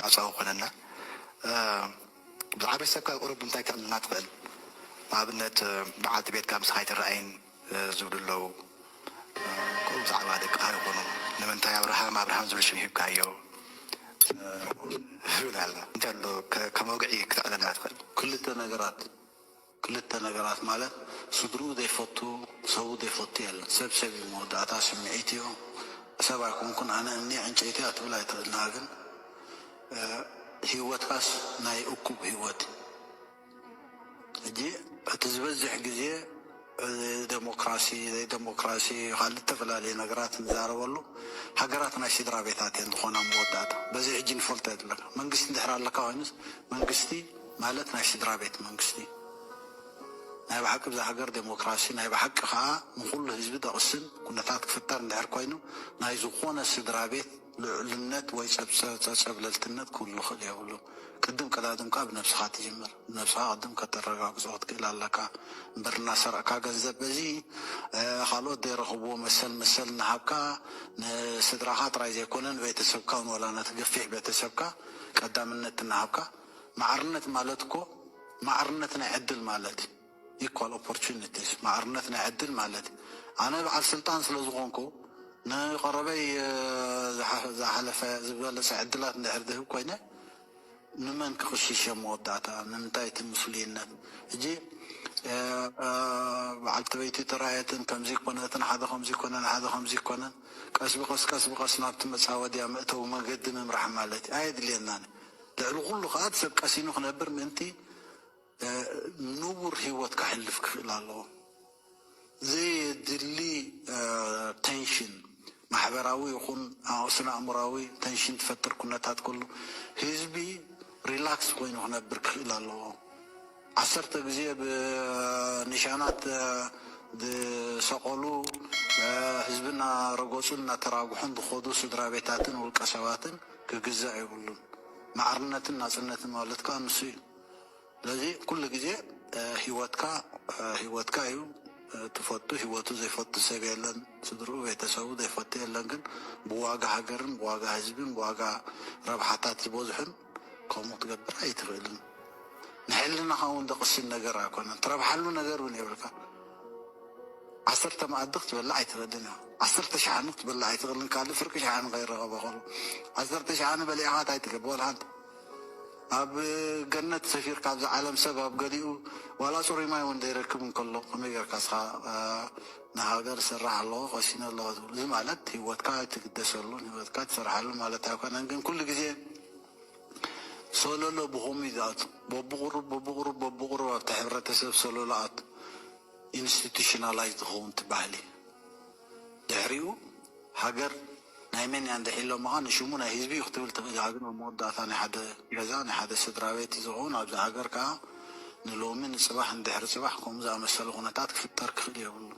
ኣጻው ኮነና። ብዛዕባ ቤተሰብካ ቁሩብ እንታይ ክዕልና ትኽእል? ንኣብነት በዓልቲ ቤትካ ምሳኻ ኣይትረኣይን ዝብሉ ኣለዉ። ከምኡ ብዛዕባ ደቅኻ ይኹኑ፣ ንምንታይ ኣብርሃም ኣብርሃም ዝብል ሽም ሂብካዮ? ዝብል ኣሎ። እንታይ ኣሎ ከ-፣ ከም ወግዒ ክተዕለልና ትኽእል? ክልተ ነገራት፣ ክልተ ነገራት ማለት ስድርኡ ዘይፈቱ፣ ሰቡ ዘይፈቱ የለን። ሰብ ሰብ እዩ፣ መወዳእታ ስምዒት እዩ። ሰብ ኣይኮንኩን ኣነ እምኒ ዕንጨይቲ እያ ትብል ኣይትኽእልና፣ ግን እ፣ ህይወትካስ ናይ እኩብ ህይወት እዩ። ሕጂ እቲ ዝበዝሕ ግዜ፣ እ፣ ደሞክራሲ፣ ዘይደሞክራሲ፣ ካልእ ዝተፈላለዩ ነገራት ንዛረበሉ። ሃገራት ናይ ስድራ ቤታት እየን ዝኾና መወዳእታ። በዚ ሕጂ ንፈልጦ የድለካ። መንግስቲ እንድሕር ኣለካ ኮይኑስ፣ መንግስቲ ማለት ናይ ስድራ ቤት መንግስቲ። ናይ ብሓቂ ብዛ ሃገር ደሞክራሲ፣ ናይ ብሓቂ ከዓ ንኹሉ ህዝቢ ደቕስን ኩነታት ክፍጠር እንድሕር ኮይኑ፣ ናይ ዝኾነ ስድራ ቤት ልዑልነት ወይ ጸብጸ-፣ ጸብለልትነት ክህሉ ይኽእል የብሉ። ቅድም ቀዳድም ከኣ ብነብስኻ ትጅምር። ብነብስኻ ቅድም ከተረጋግጾ ክትክእል ኣለካ። እምበር እናሰረቕካ ገንዘብ በዚ፣ እ፣ ካልኦት ዘይረኽብዎ መሰል መሰል እናሃብካ ንስድራኻ ጥራይ ዘይኮነ ንቤተሰብካ እውን ዋላ ነቲ ገፊሕ ቤተሰብካ ቀዳምነት እናሃብካ፣ ማዕርነት ማለት እኮ ማዕርነት ናይ ዕድል ማለት እዩ። ኢኳል ኦፖርቹኒቲስ፣ ማዕርነት ናይ ዕድል ማለት እዩ። ኣነ በዓል ስልጣን ስለ ዝኾንኩ ንቐረበይ፣ እ፣ ዝሓ-፣ ዝሓለፈ ዝበለጸ ዕድላት እንድሕር ዝህብ ኮይነ፣ ንመን ክቕሽሽ እየ መወዳእታ? ንምንታይ እቲ ምስሉይነት? ሕጂ፣ እ፣ እ፣ በዓልቲ በይቲ ተራእየትን ከምዚ ኮነትን፣ ሓደ ከምዚ ኮነን፣ ሓደ ከምዚ ኮነን፣ ቀስ ብቐስ፣ ቀስ ብቐስ ናብቲ መጻወድያ መእተዊ መገዲ ምምራሕ ማለት እዩ። ኣየድልየናን። ልዕሊ ኩሉ ከኣ እቲ ሰብ ቀሲኑ ክነብር ምእንቲ፣ እ፣ ንቡር ህይወት ከሕልፍ ክኽእል ኣለዎ። ዘየድሊ፣ እ፣ ቴንሽን፣ ማሕበራዊ ይኹን፣ እ፣ ስነ ኣእምራዊ ቴንሽን ትፈጥር ኩነታት ኩሉ ህዝቢ ሪላክስ ኮይኑ ክነብር ክኽእል ኣለዎ። ዓሰርተ ግዜ ብኒሻናት፣ እ፣ ዝሰቐሉ፣ እ፣ ህዝቢ እናረገጹን እናተራግሑን ዝኸዱ ስድራ ቤታትን ውልቀ ሰባትን ክግዛእ የብሉን። ማዕርነትን ናጽነትን ማለት ከኣ ንሱ እዩ። ስለዚ ኩሉ ግዜ፣ እ፣ ህይወትካ፣ እ፣ ህይወትካ እዩ፣ እ፣ ትፈቱ። ህይወቱ ዘይፈቱ ሰብ የለን። ስድርኡ፣ ቤተሰቡ ዘይፈቱ የለን። ግን ብዋጋ ሃገርን ብዋጋ ህዝብን ብዋጋ ረብሓታት ዝበዝሑን ከምኡ ክትገብር ኣይትኽእልን። ንሕልናኻ እውን ዘቕስን ነገር ኣይኮነን። ትረብሓሉ ነገር እውን የብልካ። ዓሰርተ መኣዲ ክትበልዕ ኣይትኽእልን ኢኻ። ዓሰርተ ሸሓኒ ክትበልዕ ኣይትኽእልን። ካልእ ፍርቂ ሸሓኒ ከይረኸበ ከሎ ዓሰርተ ሸሓኒ በሊዕኻ እንታይ ትገብር? ወላ ሓንቲ። ኣብ ገነት ሰፊርካ፣ ኣብዚ ዓለም ሰብ ኣብ ገሊኡ ዋላ ጽሩይ ማይ እውን ዘይረክብ እንከሎ፣ ከመይ ጌርካ እስኻ፣ እ፣ ንሃገር ዝሰርሕ ኣለዎ፣ ቀሲኑ ኣለዎ ትብል? እዚ ማለት ህይወትካ ኣይትግደሰሉን፣ ህይወትካ ትሰርሓሉ ማለት ኣይኮነን። ግን ኩሉ ግዜ ሰለሎ ብኸምኡ እዩ ዝኣቱ። በብቑሩብ፣ በብቑሩብ፣ በብቑሩብ ኣብቲ ሕብረተሰብ ሰለሎ ኣቱ። ኢንስቲቱሽናላይዝ ዝኸውን እቲ ባህሊ። ድሕሪኡ ሃገር ናይ መን እያ እንድሕር ኢሎምኻ፣ ንሽሙ ናይ ህዝቢ እዩ ክትብል ትኽእል ኢኻ። ግን ኣብ መወዳእታ ናይ ሓደ ገዛ፣ ናይ ሓደ ስድራ ቤት እዩ ዝኸውን። ኣብዚ ሃገር ከኣ ንሎሚ፣ ንጽባሕ፣ ንድሕሪ ጽባሕ ከምኡ ዝኣመሰለ ኩነታት ክፍጠር ክኽእል የብሉን።